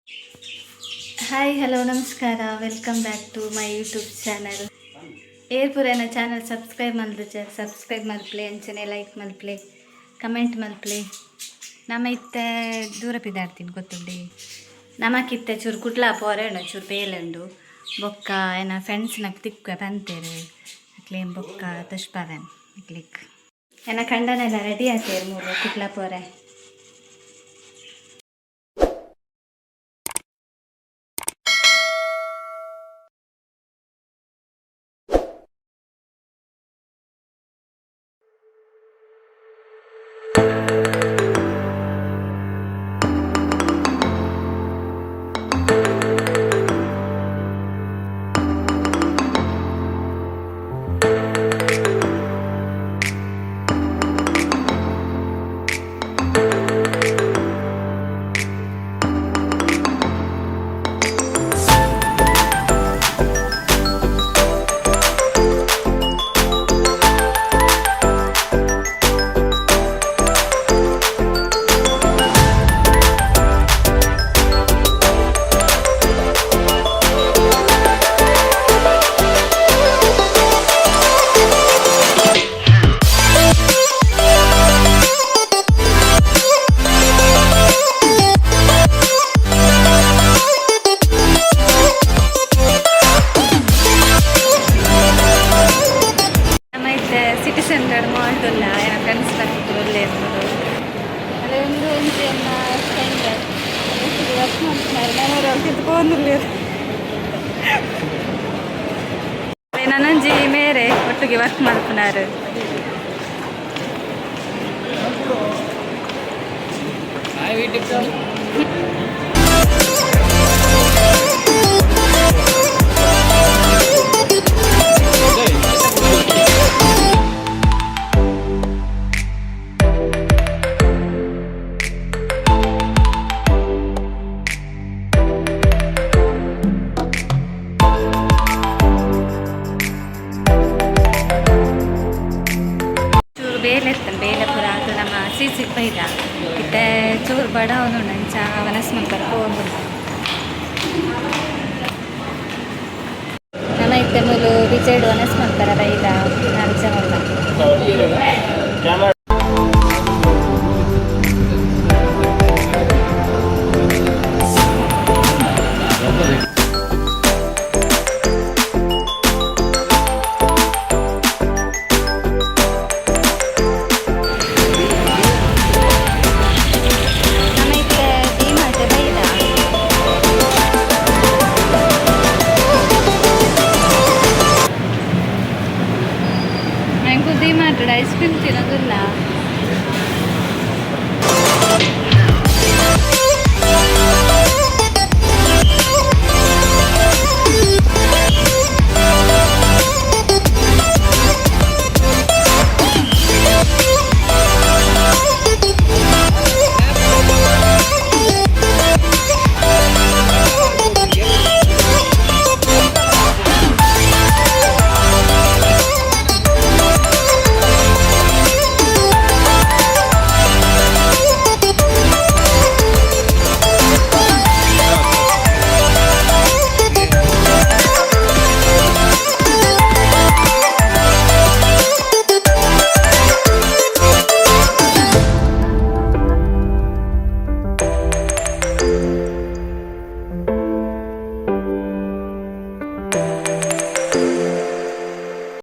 Hi, hello, ನಮಸ್ಕಾರ. Welcome back to my YouTube channel. ಏರ್ಪುರನ channel subscribe ಮಲ್ದುಜ, subscribe ಮಲ್ಪ್ಲೆ, ಅಂಚನೆ like ಮಲ್ಪ್ಲೆ, comment ಮಲ್ಪ್ಲೆ. ನಮ್ಮ ಇತ್ತೆ ದೂರ ಪಿದಾಡ್ತೀನಿ ಗೊತ್ತುಂಡಿ. ನಮಕಿತ್ತೆ ಚೂರು ಕುಡ್ಲ ಪೋರೆ ಉಂಡು, ಚೂರು ಬೇಲೆ ಉಂಡು. ಬೊಕ್ಕ ಏನ ಫ್ರೆಂಡ್ಸ್ನಕ್ ತಿಕ್ಕ ಪಂತೇರು, ಅಕ್ಲೇನ್ ಬೊಕ್ಕ ತುಷ್ಪವೆನ್ ಕ್ಲಿಕ್. ಎನ್ನ ಕಂಡನೆಲ್ಲ ರೆಡಿ ಆತೇರು ಮೂರು ಕುಡ್ಲ ಪೋರೆ. ನಮ್ಮ ಇತ್ತೆ ಸಿಟಿ ಸೆಂಟರ್ ಮಾಲ್ಟುಲ್ಲ, ಎನ್ನ ಫ್ರೆಂಡ್ಸ್ ಒಳ್ಳೆ ಇರ್ಬೋದು. ಅಲ್ಲೇ ಒಂದು ಒಂಜಿ ಎನ್ನ ಫ್ರೆಂಡ್ ವರ್ಕ್ ಮಾಡ್ತಾರೆ. ನಾನು ಕಿತ್ಕೊಂಡಿಲ್ಲ. ನನೊಂಜಿ ಮೇರೆ ಒಟ್ಟಿಗೆ ವರ್ಕ್ ಮಲ್ಪುನಾರು. ಚೂರು ಬೇಲೆ ಇರ್ತಾನೆ, ಬೇಲೆ ಪೂರ ಅದು. ನಮ್ಮ ಸಿ ಬೈದ ಇತ್ತೆ ಚೂರು ಬಡವನು ಅಂಚ ವನಸ್ ಮಲ್ಪರ ಪೋಂದುಲ್ಲ. ನಮ್ಮ ಇತ್ತೆ ಮೂಲು ಬಿಜೆಡ್ ವನಸ್ ಮಲ್ಪರ ಬೈದ ನಾಲ್ಕು ಜನ ಉಲ್ಲ.